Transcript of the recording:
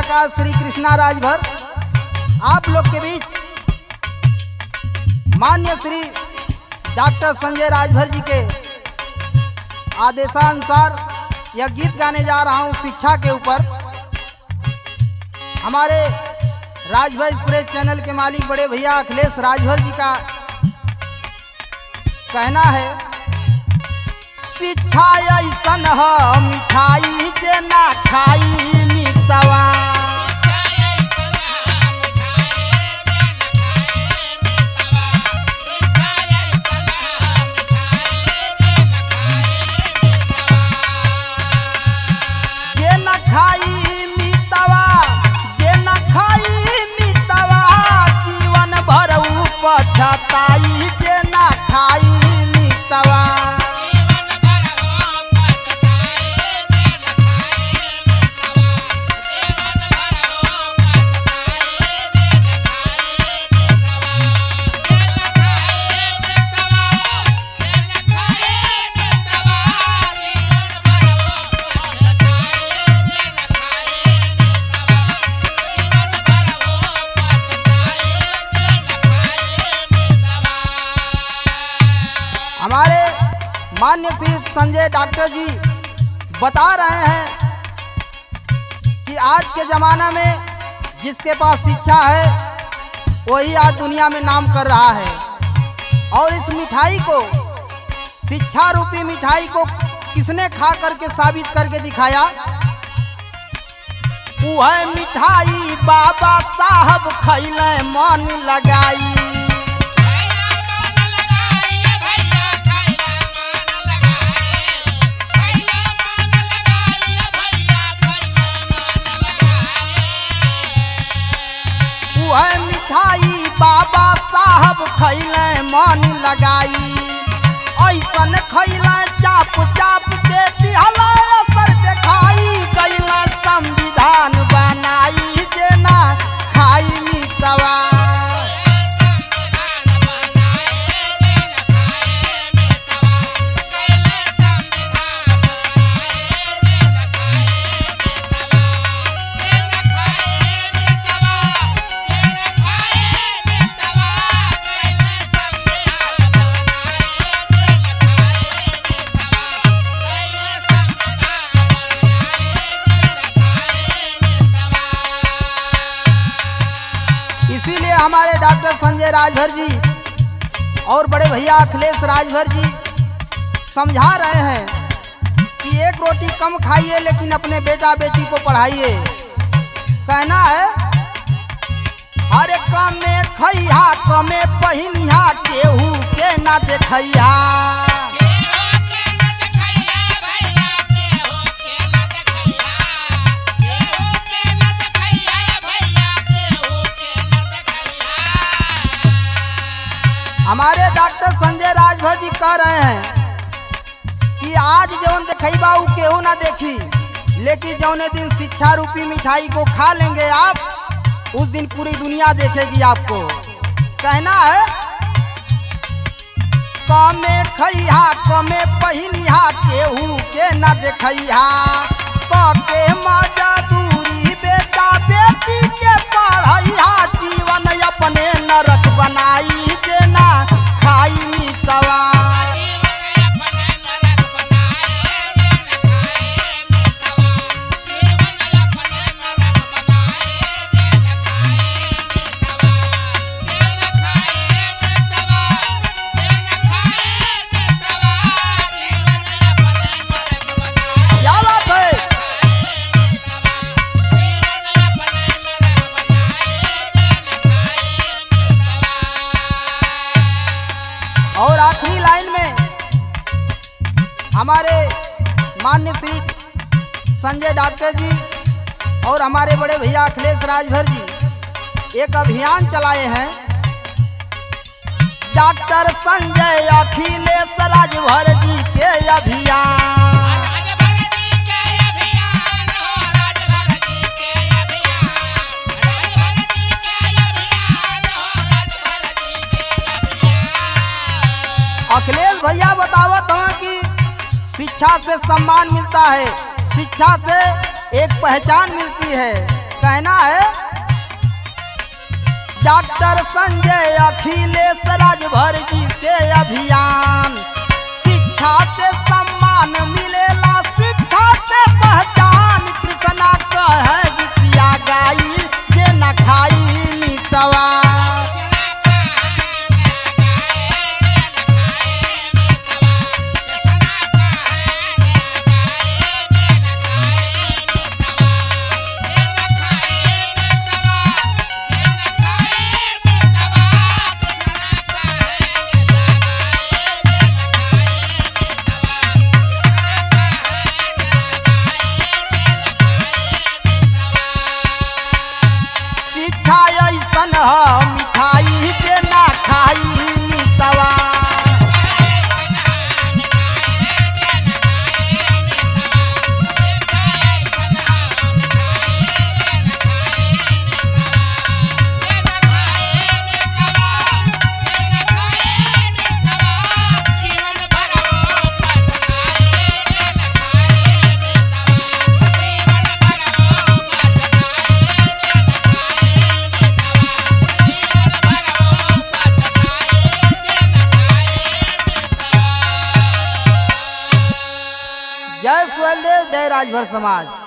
कलाकार श्री कृष्णा राजभर आप लोग के बीच मान्य श्री डॉक्टर संजय राजभर जी के आदेशानुसार यह गीत गाने जा रहा हूँ शिक्षा के ऊपर। हमारे राजभर एक्सप्रेस चैनल के मालिक बड़े भैया अखिलेश राजभर जी का कहना है, शिक्षा ऐसन ह मिठाई जे ना खाई मितवा। जे ना खाई मितवा, जे ना खाई मितवा, जीवन भर ऊ पछताई। जे ना खाई मितवा। हमारे मान्य श्री संजय डॉक्टर जी बता रहे हैं कि आज के ज़माना में जिसके पास शिक्षा है वही आज दुनिया में नाम कर रहा है। और इस मिठाई को, शिक्षा रूपी मिठाई को किसने खा करके साबित करके दिखाया? वह मिठाई बाबा साहब खैले मन लगाई। वह मिठाई बाबा साहब खैले मन लगाई। ऐसन खैले चाप चाप के दिहला असर देखाई। गैला संविधान बनाई जेना खाई मितवा। इसीलिए हमारे डॉक्टर संजय राजभर जी और बड़े भैया अखिलेश राजभर जी समझा रहे हैं कि एक रोटी कम खाइए लेकिन अपने बेटा बेटी को पढ़ाइए। कहना है, अरे कमे खैहा कमे पहिनिहा केहू के ना देखैहा। हमारे डॉक्टर संजय राजभर जी कह रहे हैं कि आज जौन देखैबा उ केहू ना देखी, लेकिन जौने दिन शिक्षा रूपी मिठाई को खा लेंगे आप, उस दिन पूरी दुनिया देखेगी आपको। कहना है, कमे खैहा कमे पहिनिहा केहू के ना देखैहा। क के मजा दूरी बेटा बेटी के पढ़ैहा। जीवन अपने नरक बनाई जेना खाई मितवा। क्या बात है? और आखिरी लाइन में हमारे मान्य श्री संजय डॉक्टर जी और हमारे बड़े भैया अखिलेश राजभर जी एक अभियान चलाए हैं। डॉक्टर संजय अखिलेश राजभर जी के अभियान। अखिलेश भैया बतावत हूँ कि शिक्षा से सम्मान मिलता है, शिक्षा से एक पहचान मिलती है। कहना है डॉक्टर संजय अखिलेश राजभर जी के अभियान, शिक्षा से सम्मान मिलेला, शिक्षा से पहचान। कृष्णा कह गीतिया गाई जे न खाई मितवा। शिक्षा ऐसन ह मिठाई जे ना खाई मितवा। जय सुहेलदेव, जय राजभर समाज।